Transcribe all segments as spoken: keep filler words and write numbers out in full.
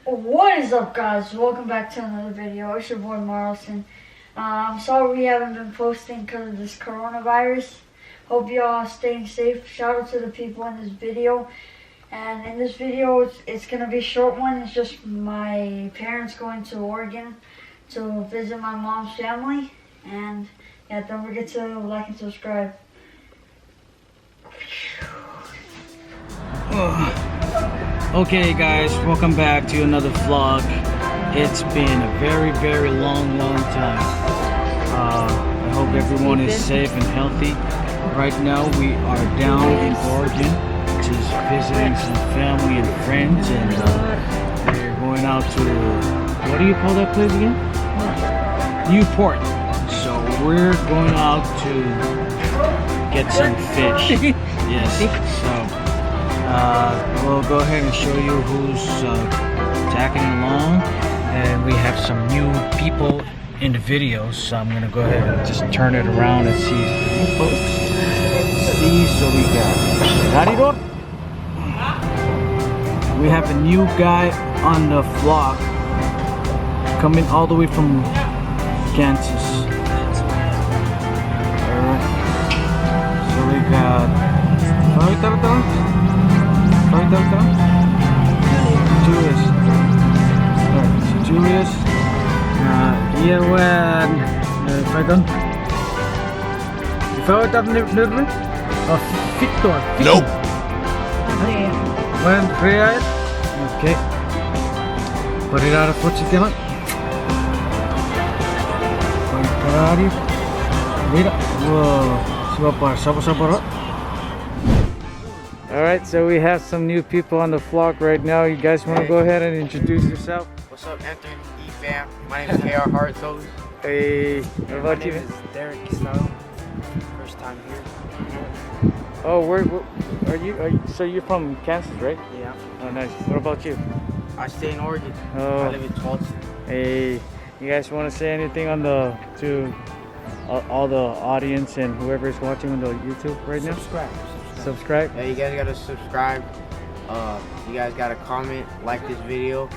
What is up, guys? Welcome back to another video. It's your boy Marlson. Uh, I'm sorry we haven't been posting 'cause of this coronavirus. Hope you all are staying safe. Shout out to the people in this video. And in this video, it's, it's gonna be a short one. It's just my parents going to Oregon to visit my mom's family. And yeah, don't forget to like and subscribe. Okay, guys, welcome back to another vlog. It's been a very, very long, long time. Uh, I hope everyone is safe and healthy. Right now, we are down in Oregon, just visiting some family and friends, and uh, we're going out to, what do you call that place again? Newport. So we're going out to get some fish. Yes. So uh, we'll go ahead and show you who's uh, tagging along. And we have some new people in the video, so I'm gonna go ahead and just turn it around and see, folks. See, so we got Garidor. We have a new guy on the vlog coming all the way from Kansas. All right. So we got, Julius. All right, so Julius. Uh, yeah, when, uh, if I don't Ifa wetan nurun? Oh, Victor. Nope. Wen Ria. Okay. Put it out of what you can. Put it out. Mira. Whoa. Siwa pa, sabo, sabo, ro. All right, so we have some new people on the vlog right now. You guys wanna go ahead and introduce yourself? What's up, Anthony E fam? My name is K R Hart Toes. Hey, what about you? My name is Derek Kisao. First time here. Oh, where, where are you? Are you, so you're from Kansas, right? Yeah. Oh, nice. What about you? I stay in Oregon. Oh. I live in Charleston. Hey, you guys want to say anything on the to all, all the audience and whoever is watching on the YouTube right now? Subscribe. Subscribe. Subscribe. Yeah, you guys gotta subscribe. Uh, you guys gotta comment, like this video,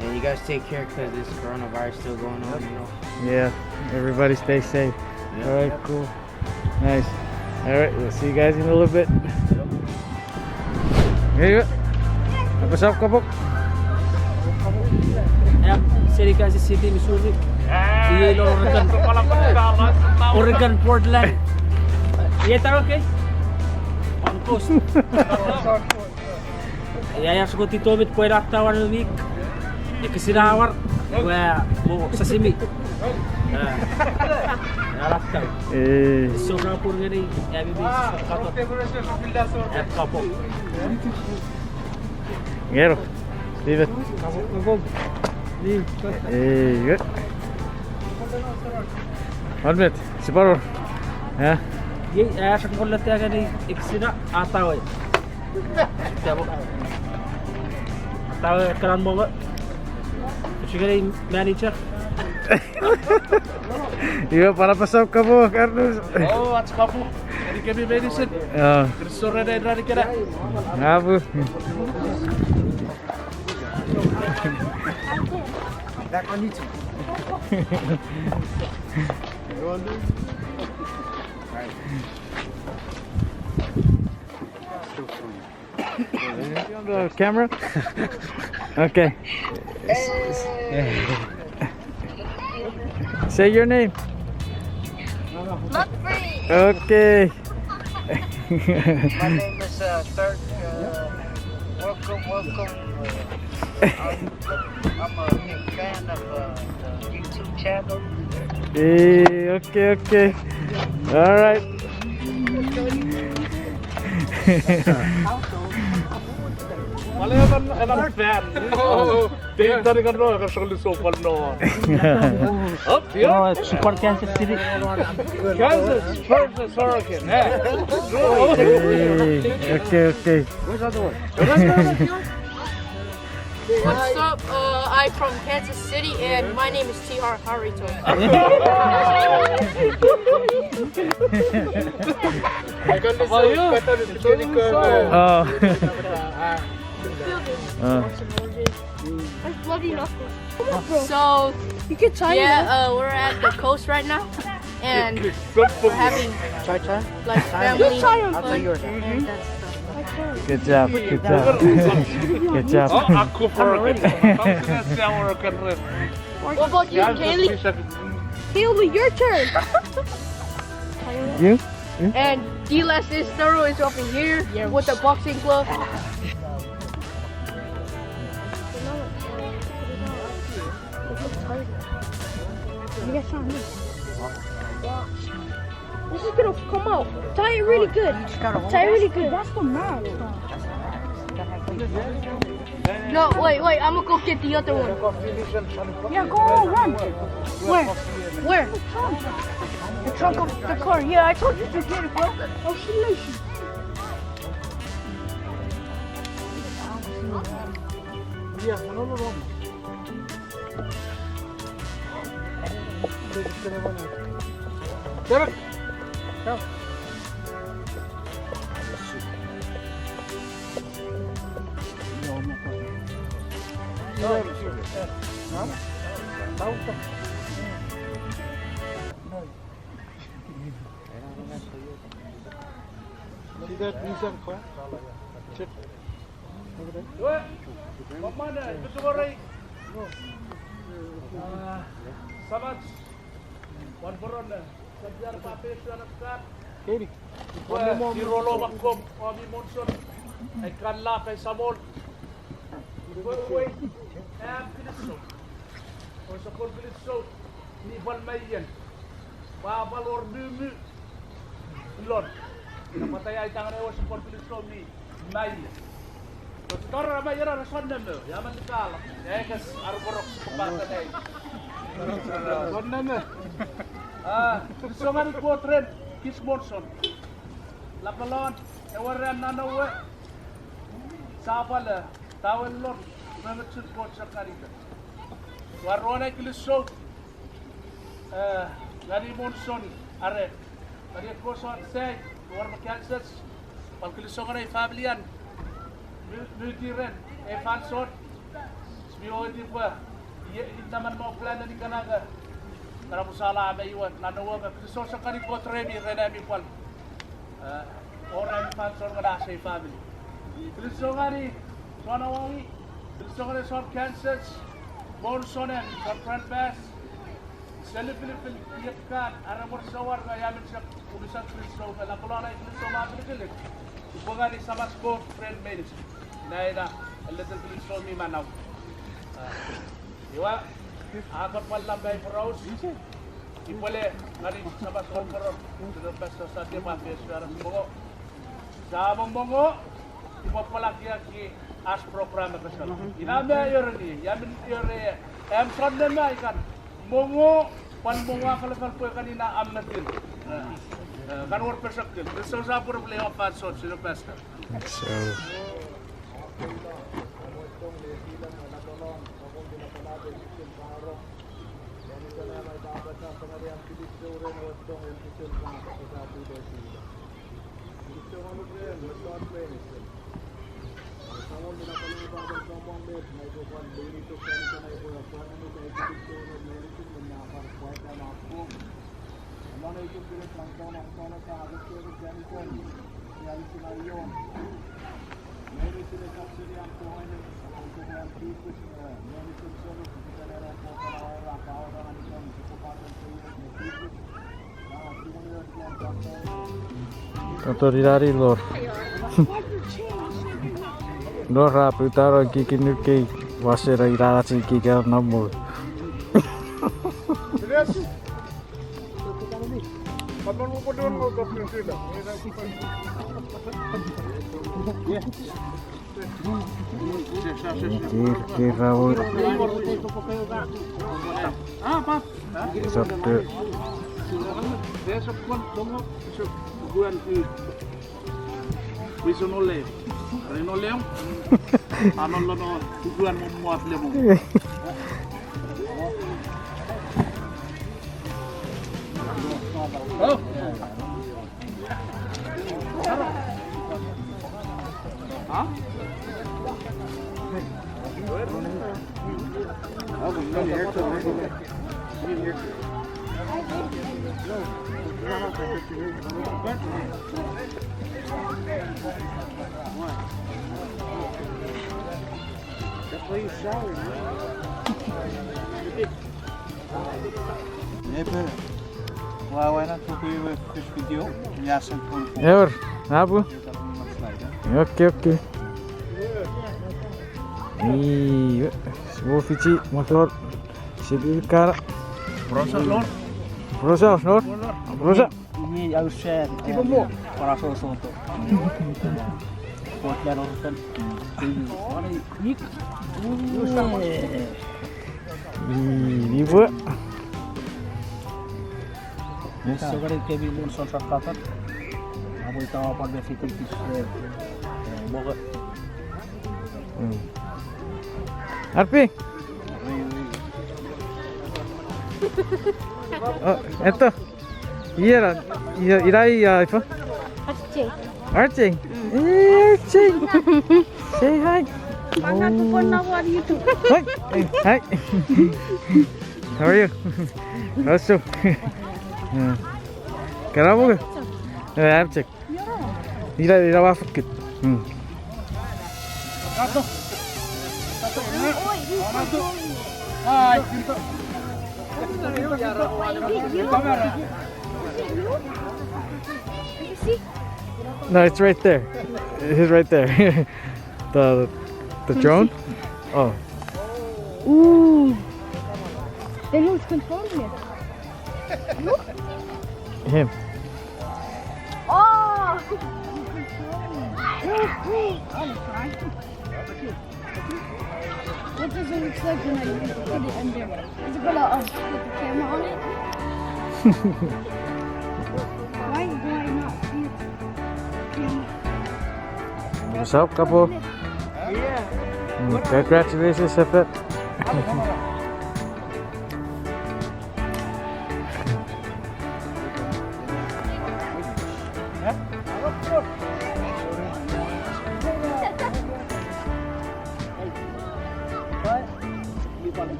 and you guys take care 'cause this coronavirus still going on, you know. Yeah, everybody stay safe. Yep. All right, cool. Nice. All right, we'll see you guys in a little bit. Ngeni we? What's up, kapok? Ap, seni Kansas City, Missouri. Iei lo Oregon. Oregon, Portland. Iei ta, okay? On coast. Ia, ia, sokoti tomit pwe ina tawa wik. Ekis ina awar, ua mo sasimi. Ah. Ina tau. Eh. So ka pun ngeni, ami mi kato. Ap kapok. Ngero. Steven. Kapok, kapok. Ni. Eh, good. One minute. Siparor. Yeah. Ye, eh, sa kolla te ngeni ekis ina atawe. Atawe kanan mongo. Chikeni manager. Iwe, pwan apasa kapok, Arnus. Oh, ach kapok. Eni kemi meinisin. Ah. Kristo ren ei ranikena. Apu. Back on YouTube. Right. On the camera? Okay. Say your name. Lotfree. Okay. My name is, uh, Dirk. Uh, welcome, welcome. Uh, I'm, I'm a big fan of, uh, the YouTube channel. Eh, okay, okay. All right. Wale, I'm, I'm a fan. Te tari kan no, kan sokol so pal no. Up here? Oh, it's Super Kansas City. Kansas versus Oregon, eh? Hey, okay, okay. What's up? Uh, I'm from Kansas City, and my name is T R Harito. Oh. Uh. That's bloody knuckles. Come on, bro. So, you can try yeah, it. Uh, we're at the coast right now, and we're having like family. You try 'em. I'll tell you. And that's stuff. Good job. Good job. Good job. Oh, I'm cool for it. What about you, Kaylee? Kaylee, your turn. You? And Dila's sister is over here with the boxing glove. You guys saw me. This is gonna come out. Tie it really good. Tie it really good. That's the man. No, wait, wait. I'm gonna go get the other one. Yeah, go on, run. Where? Where? The trunk of the car. Yeah, I told you to get it, bro. Oh, she knows you. Yeah, no, no, no. Derek. Come. Samach, wan poron, eh, Keni. Iwe, tirolo makom, omi Monson, ai kan lap ai Samol. Iwe, uwei, am kinisou. Ousap wor kinisou, mi pwal maien. Pwa pwal wor mumu. Lon. Napata ai tangan ewe ousap wor kinisou mi maien. Ousap wor maien are son nemo, ia man likala. Ekes arukorok sipata nei. Son nemo. Ah, kinisou ngeni Kot ren kich Monson. Lapalon, ewe ran nanowe. Sapwal, eh, tawel lon, me mechun Kot sokkanita. Ua rong ai kinisou, eh, ngeni Monson, are, ngeni ekkoch sai, war me Kansas, pwal kinisou ngeni ei family an, mu-, mutiren, ei fansoun, mi oti pwe, ie, itaman mo plan neni kananga, kana musala me iwe, nanowe me kinisou sokkanin Kot remi ren ami pwal. Eh, oran fansoun ngeni ach ei family. Kilisou ngeni, son Hawaii, kilisou ngeni son Kansas, Monson, son Grand Pass, seni Filipin, iekkan, are mor sawar nge ia men sap, unusan kilisou, me lapalon ai kilisou ma pilikilik. Upwe ngeni Samach Kot ren meinisin. Ina ena, a little kilisou mi manau. Eh, Iwe, a kon pwal nampa ei poraus. Ipwele ngeni Samach Kot poraus. Sino Pastor Sate ma fes fara mongo. Sa mo mongo, ipwe pwal ekieki ach program ekkewe. Ina me iore ni, ia men iore, am son nemo ikan. Mongo, pwan mongo a kalefal pwe kan ina am metin. Eh, eh, kan wor pesok kin. Kilisou sa pwurepwele om fansoun, Sino Pastor. So. Tatori nani lor. Lor a putano kiki nukei, wasera inanachi kiki namo. Kir, kir, rawo. Sotto. Wiso no leo. Are no leo. Ano lo no tukuan mo mo at lemo. Oh. Ha? Ewer, apu. Okay, okay. Iwe, siwo fichi, motor. Sipi kara. Prosa, Lord. Prosa, Lord. Prosa. Iwe, au share, eh, para so soto. Portland, Oregon. Iwe. Yes, so gonna give you one short cut. Amo ita pwan me fiti kis, eh, eh, moga. Mm. Arpi? Oh, eto. Iera, ia, ira ia, ifo? R J. R J? Mm. Eh, R J. Say hi. Hi. Eh, hi. How are you? Awesome. Yeah. Karamu? Eh, R J. Ira, ira wa fukit. Hmm. No, it's right there. It is right there. The, the drone? Oh. Ooh. Then who's controlling it? Him. Oh! What does it look like when I put it in there? Is it gonna, uh, put the camera on it? Why do I not see it? What's up, couple? Yeah. Mm, congratulations, Sefet.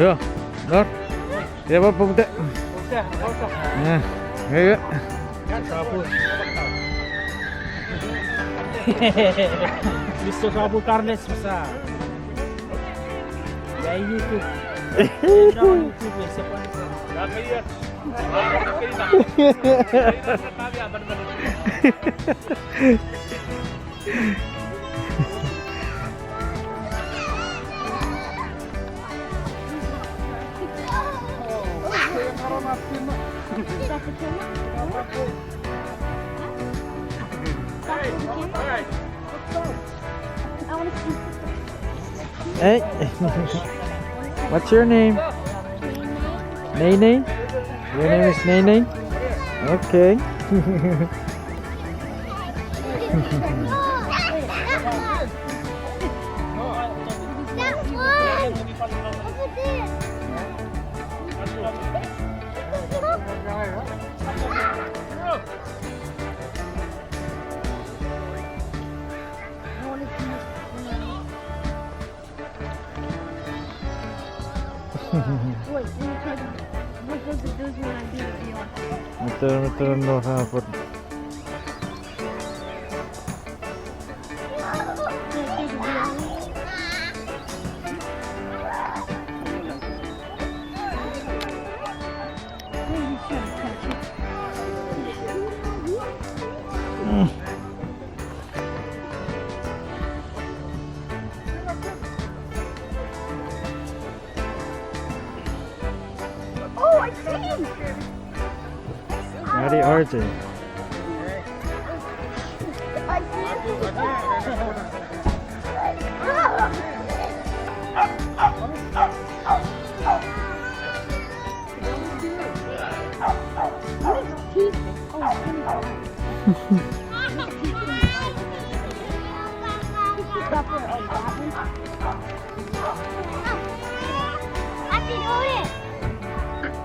Io, Lord. Io, pupute. Eh, io. Mister Sabu Carnes, masa. Ya, YouTube. Ya, YouTube, ya, siapa? Hey, what's your name? Nene? Your name is Nene? Okay. That one! Over there! Wait, what does it do when I do it? Mete, mete, no, ha, put. Oh, I see him! Adi R J. I see him! What is teeth? Oh, teeth.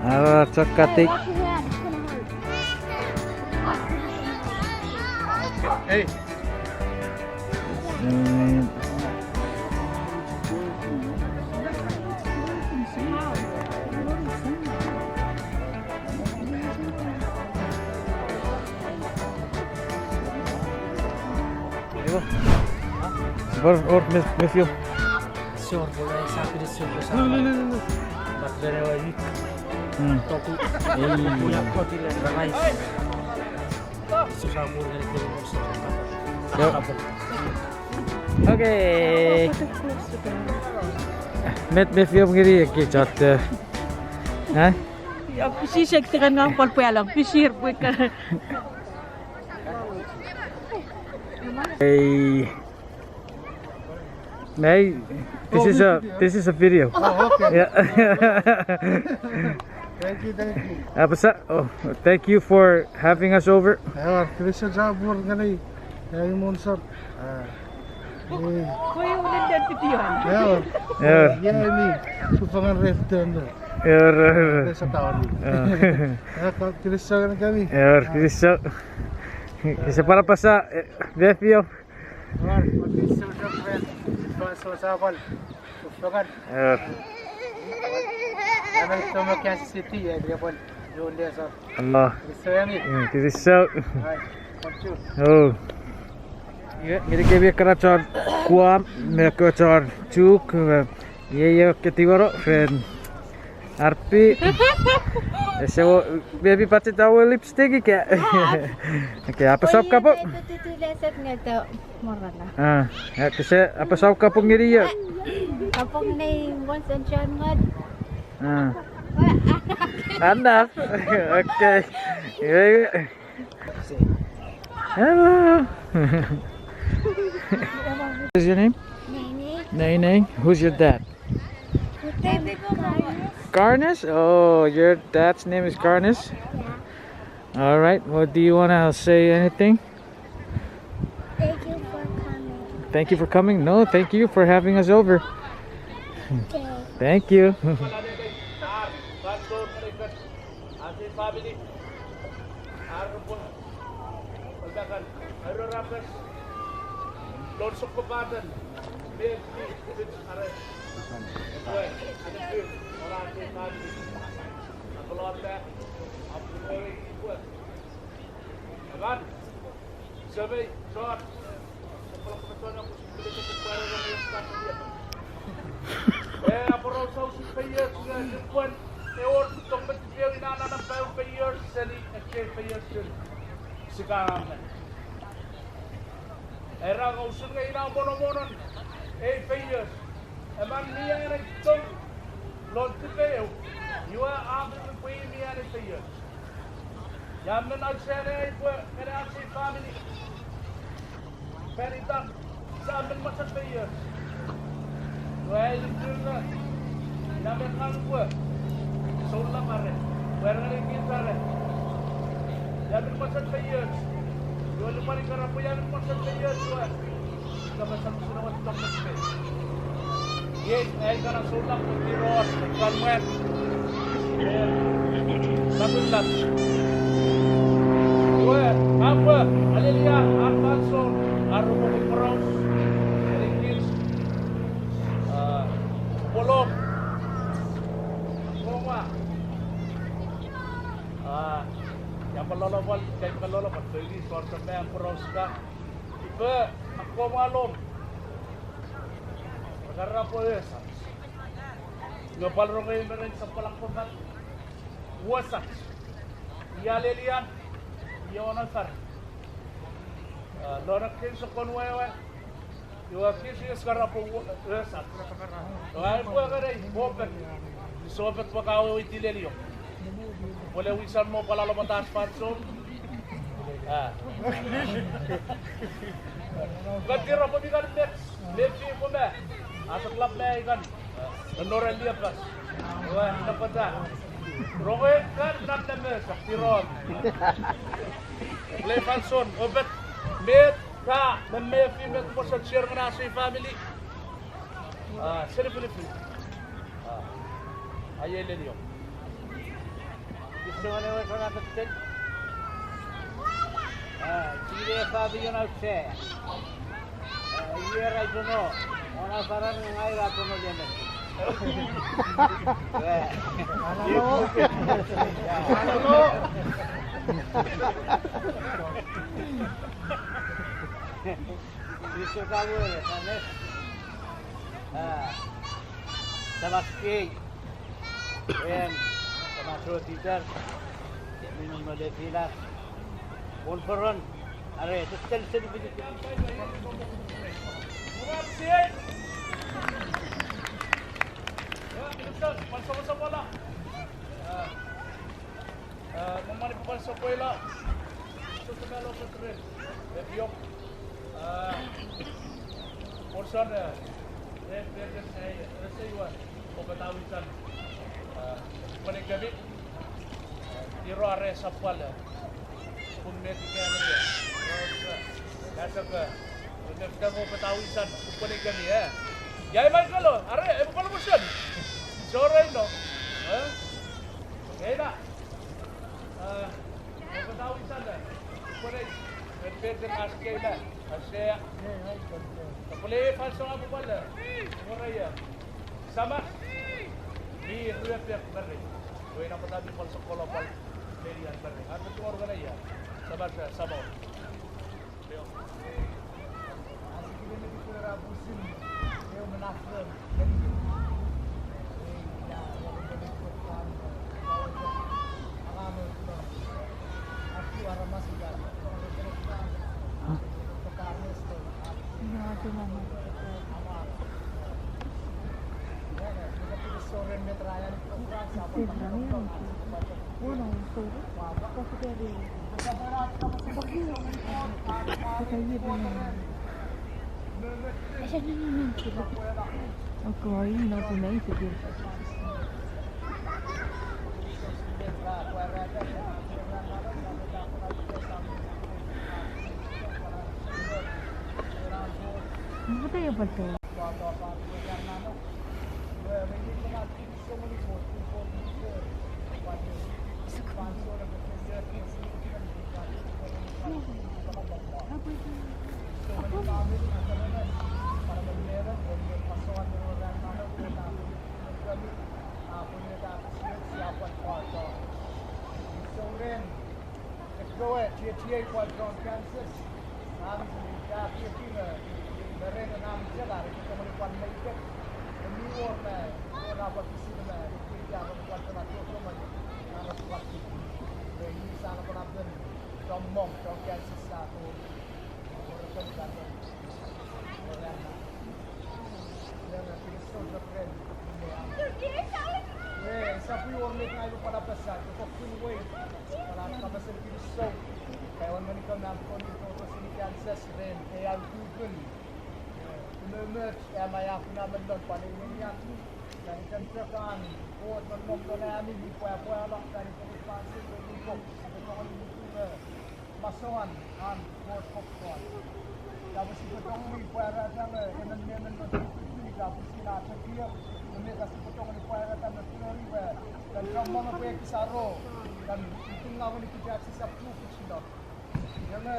Ara chok katik. Hey. Mm. Ewa. Bor, or, me, me feel. Sure, bor, eh, sa pidi sure, sa. No, no, no, no, no. But very well. Hmm. Toku. Ei. Una kotile rice. Susa mur ngeni kiri mur sa. Yep. Okay. Met me feel ngeni eki chat, eh? Eh? Sisek tekan ngang pwal pwalong, pisir pwe ka. Hey. Hey, this is a, this is a video. Oh, okay. Yeah. Thank you, thank you. Apasa, oh, thank you for having us over. Ewer, kilisou chapur ngeni, eh, imon sor. Ah. Koi unen den video. Ewer. Ewer. Yeah, mi. Sufangan ref den. Ewer, ewer. Desa taoni. Ah. Eh, ka-, kilisou ngeni kemi. Ewer, kilisou. Kese para pasa, eh, video. Ewer, kilisou chapur. Kilisou chapur. Sufangan. Ewer. Amen, tomo Kansas City, eh, dia pon. Yun dia so. Allah. Kilisou ngeni. Hmm, kilisou. Hai, thank you. Oh. Iwe, ngeni kemi ekkana chon Guam, me ekkewe chon Chuuk, me iei, iei ketiwano ren R P. Ese wo, maybe pache ta we lipstick ika. Ah. Okay, apasa om kapong. Oye, me tutu leset ngeto morana. Ah, eh, kese apasa om kapong ngeni iei. Kapong nei Monson John ngot. Ah. Enough. Okay. Iwe, iwe. Hello. What is your name? Nene. Nene. Who's your dad? Baby Boomer. Carnes? Oh, your dad's name is Carnes? Yeah. All right. Well, do you want to say anything? Thank you for coming. Thank you for coming. No, thank you for having us over. Okay. Thank you. Ate family, ar repwe olpakan, airo rapas, lon sokkopaten, me, me, me, are, epwe, epwe, ora ate family. Apolota, apoloi, ipwe. Eman. Semei, John. E, aporausa usun feioch, nge nupwen e wor tong me tipeu, ina na nampa eu feioch seni ekkei feioch seni sikangamen. Era nge usun nge ina monomonon ei feioch. Emon mi anei tong lon tipeu, iwe a mi pwe mi anei feioch. Ia men auchean ei pwe ngeni ach ei family. Fan itan, sa men mochen feioch. Iwe ai lupirunga, ina men ngang pwe soulap are, pwe ngeni kich are. Ia men mochen feioch. Iwe lupwen ika ra pwe ia men mochen feioch, iwe. Kapasen usun ewe tong me tipeu. Iei, ai kana soulap me tiroch, kan mwan. Kapilap. Iwe, apwe, aleluia, ar fansoun, ar repwe poraus, ngeni kich, a, polop. Koma. A, ia pwe lolopol, ia pwe lolopol, feli, sor, sor, me, poraus, ka. Iwe, akkom alom. Rekarapwe esach. Nge pwal rongei me ren sokkolap kopat. Wesach. Ia lelian. Ia onofar. A, lon ekkei sokkun wewe. Iwe kich iwe rekarapwe esach. Iwe ai pwe ngenei, open. Sopet pwe ka weweiti leliom. Pwele wisan mo pwal alomotan fansoun. A. Nge tira pwe mi kan met, met fi pwe me. Asoklap me ikan. Nonore liepas. Iwe, napata. Rowe kan nan nemes, tiron. Pwele fansoun, opet, met. Ka memefi met mosonoson ngeni ach ei family. Ah, seni Filipin. Ah, aie lenio. Kiso ngeni ewe Samach seni. Ah, sini family na uche. Ah, iwe ra itono. Ona saran ngai ra tono leme. Kristo ka were, amen. Ah, Samach kei, en, Samach ro Peter, minun mole pilas, won foron, are, testel seni pitik. Ah, mama ni pwan sopwelo. Sopwelo lo petre. Epiok. Ah, portion, eh, red, red, red, eh, red, red, red, ope tawisan. Ah, pwene kemi. Ah, iro are sapwal, eh, pun meti kemi, eh. Rose, eh, that's okay. Ope tawisan, pwene kemi, eh. Iai Michael, are, eh, pwene portion. Sorry, no. Eh? Eina. Ah, ope tawisan, eh, pwene, eh, pete mas keina, asea. Pwene fansoun a pwal, eh, pwene, eh, Samach, mi ruepek meri. Wena pwata mi pwal sokolo pwal, meri an meri. An betu organa ia. Samach, eh, Samach. Ekkewe chiechiei pwal chon Kansas, an ika kiekin me ren an chela, ika tongeni pwan meiket, emi wor me, wor a pwan kisin me, ika pwan pwan chela totoma, an pwan kisin. Ren isan pwan apen, chommong, chon Kansas sa to, wor apen, wor apen. Esap wor met ngang upwe apasa, pwe fokkun wei, pwe a kapasen kinisou. Pwe ewe ngenikemi ami kon mi toto seni Kansas ren ei aukukun. Umoumoch, am aia kuna me non pwan ei nenian. Fan iten chok an Kot nonnom non ami mi pwapwalo, fan iten ei fansoun mi pok, sipwe tongeni mutu me masoan an Kot kokkot. Ika pwe sipwe tongeni pwarata nge emon me emon non sipwe tuni ika pwisin a tekia, me meta sipwe tongeni pwarata me fori we, kan chommong epwe ekis aro, kan itingawen ikich ach sisap tufich non. Iwe nge,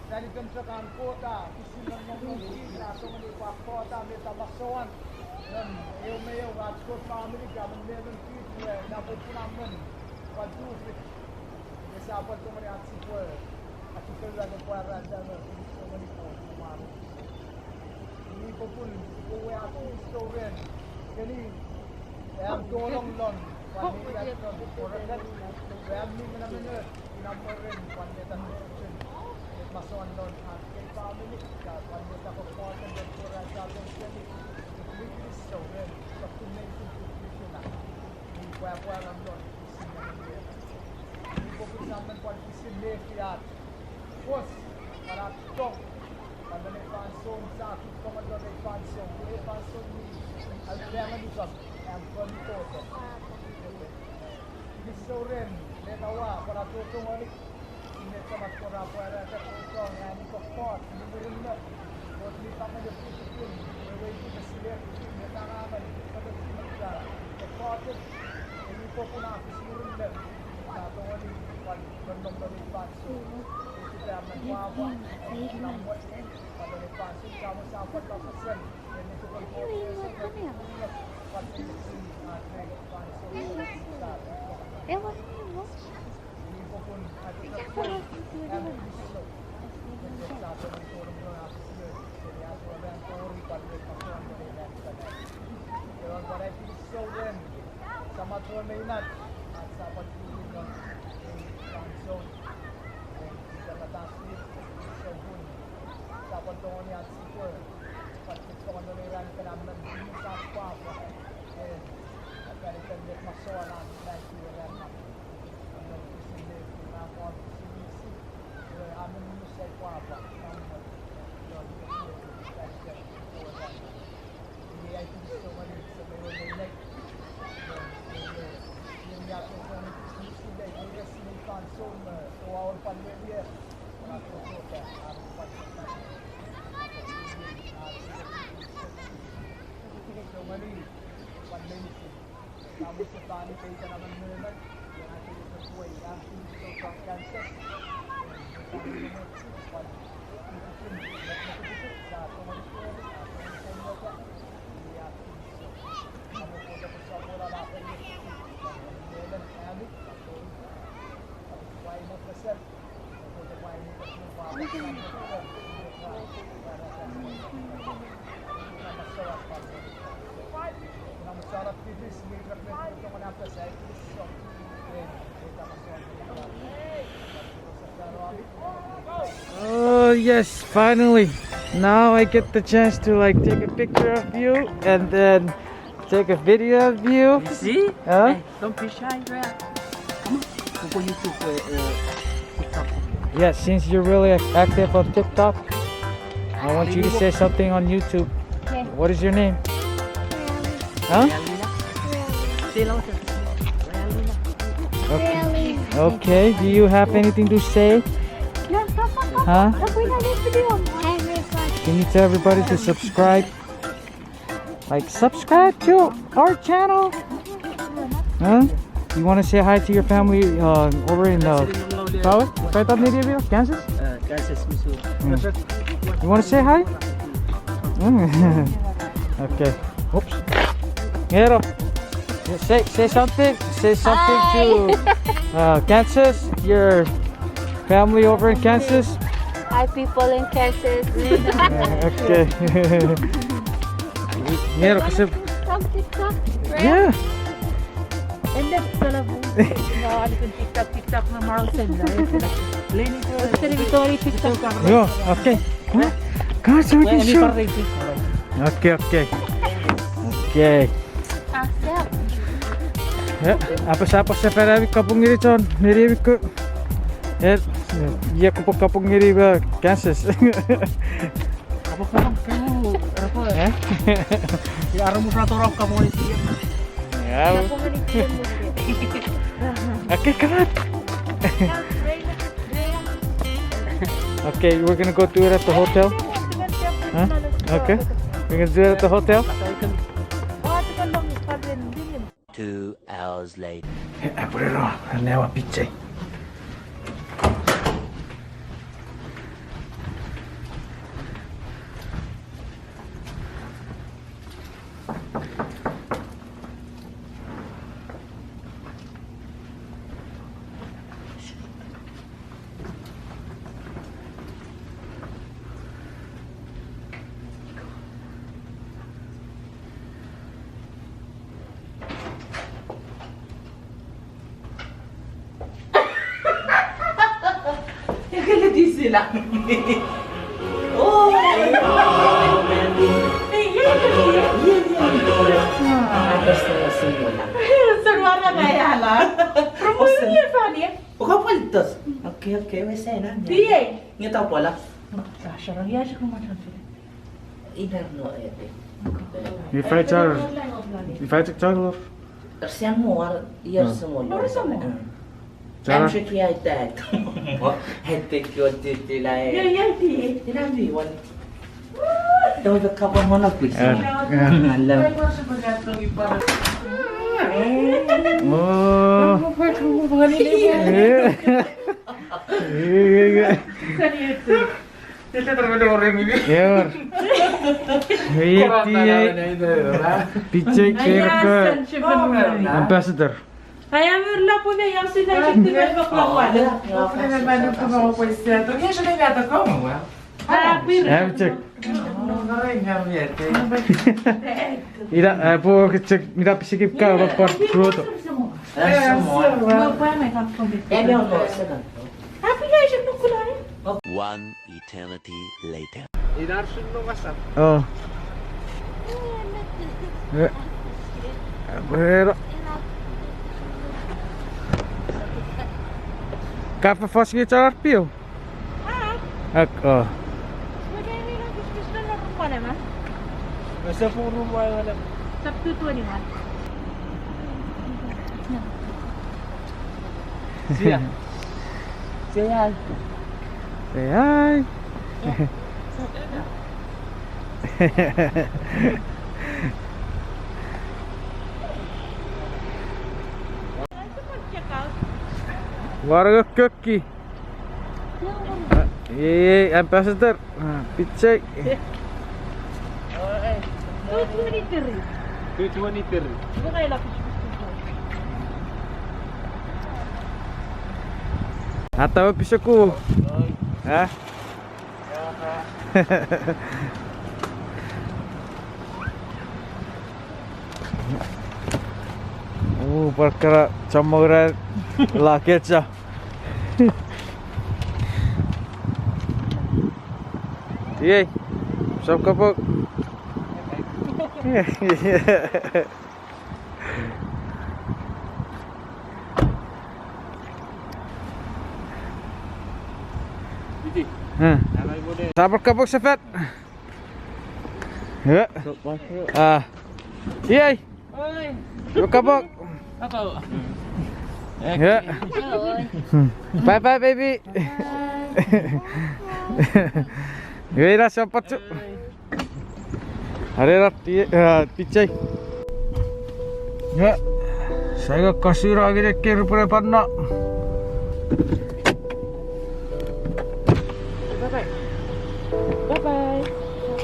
fan iten chok an Kot a pwisin nonnom non kich, a tongeni pwan Kot a meta masoan non eu me eu ach Kot famini ika emon me emon kich we ina popun a men pwan tufich. Esap pwan tongeni ach sipwe, ach sipwe ua ne pwarata me tongeni Kot mwan. Iwe popun sipwe ua ach kinisou ren keni am tolong non pwan mi at non Oregon, pwe am mi menemenoch ina mwirin pwan meta tufichin masoan non ach kei famini ika pwan meta kokkoten non pwarata ren keni. Sipwe kinisou ren sokkun meinisin tufichin a mi pwapwa non non. Iwe popun sa men pwan pwisin mefi ach fos, pwan ach tong, pwan non ei fansoun sa kuk tong non ei fansoun, ei fansoun mi aucheangen usap am kon mi toto. Kinisou ren meta ua pwan atotongoni, Oh yes, finally. Now I get the chance to, like, take a picture of you and then take a video of you. You see? Huh? Hey, don't be shy, Andrea. Come on. Go for YouTube, uh, uh, TikTok. Yeah, since you're really ac- active on TikTok, I want you to say something on YouTube. Okay. What is your name? Huh? Realina. Say louder. Realina. Okay. Okay, do you have anything to say? Huh? Can you tell everybody to subscribe? Like, subscribe to our channel. Huh? You want to say hi to your family, uh, over in, uh, Kansas? Uh, Kansas, Missouri. Mm. You want to say hi? Mm. Okay. Oops. Ngero. Say, say something. Say something to, uh, Kansas, your family over in Kansas. Hi, people in Kansas. Okay. Ngero, kese. Yeah. Ende pala bu. No, ani kun TikTok, TikTok na Marlsen na. Leni ko. Seri Victoria TikTok. Yo, okay. Huh? Come on, so we can show. Okay, okay. Okay. Accept. Eh, apasa, apasa, apasa, ami kapung ngeni chon, ngeni ami ko. Eh, ia kapung, kapung ngeni, uh, Kansas. Apa pun kamu, apa? Eh? Ya, aramu sa torok kamu ini. Ya. Okay, come on. Okay, we're gonna go do it at the hotel. Huh? Okay. We're gonna do it at the hotel. Two hours later. Apurero, an awa pichei. Ekele tisila. Oh. Sorry, wala kayala. Promotion ye fani. Oka paltos. Okay, okay, we say na. Di. Nge ta pala. Sasha, ya sha kuma sasha. Inar no ete. Ifa char. Ifa char. Ersiamo ar, iar semo. Ar semo. Chara. I'm shaking like that. What? Head take your titty like. Yeah, yeah, yeah. You know me, one. Don't the couple one of this. Yeah, yeah. I love. Oh. Yeah. Yeah, yeah, yeah. Yor. Eti ei. Pichei kerka. Ambassador. Am chok. Ina, eh, po chok, ina pisekip ka, ina por fruto. One eternity later. Oh. Eh. Bueno. Ka fos nge char pio? Ak, oh. Sia. Say hi. Say hi. Wargo cookie. Ah, ei, ambassador. Ah, pichei. Two twenty-three. Two twenty-three. Ata piseku. Ah? Uu, pwan kana chommong ran lakecha. Iei, sap kapok. Hmm. Sap kapok sefan. Iei. Oi. Kapok. Kapok. Iei. Bye bye, baby. Iei na sap pachu. Are na ti, eh, pichei. Iei. Saingo kasura ngene keru pure panna. Bye bye. Bye bye.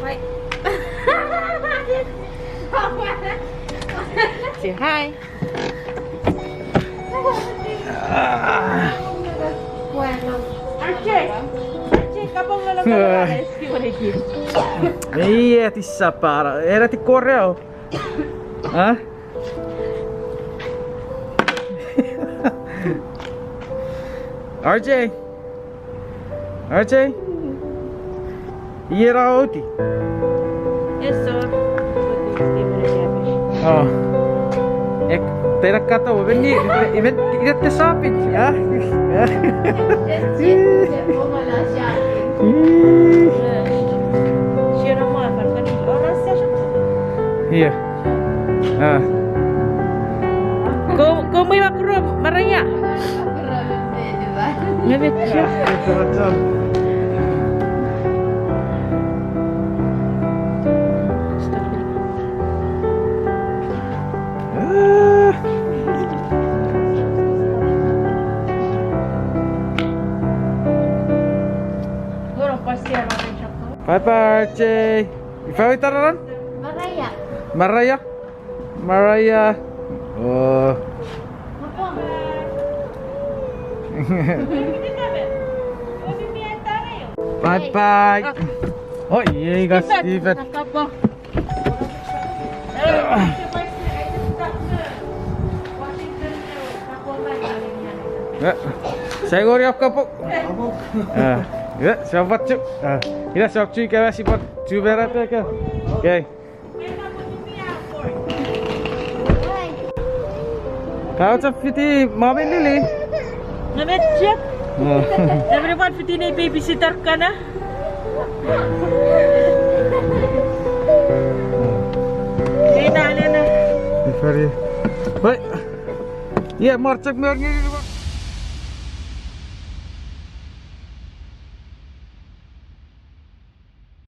Bye. Say hi. Archie, Archie, kapong lolo. Iei, tisa para. Era ti koreo. Huh? R J. R J. Iei ra oti. Eso. Oh. Ek, tera kato, even ni, even, even te sapit, ah? Ii. Iei. Ah. Ko, ko mwi makuro Maria. Nge me chia. Bye bye, R J. Ifa ewe tararan? Maria. Maria? Maria. Oh. Bye bye. Oh, iei ka Stephen. Eh, sai ngori kapok. Eh, eh, sap pachu. Eh, ina sap chu ka, sap pachu berata ka. Okay. Ka chok fiti Mami Lily? Nge me chok. Oh. Nge me pwan fiti nei babysitter kana. Ina lena. Very. Wait. Iei, mor chok mor ngeni.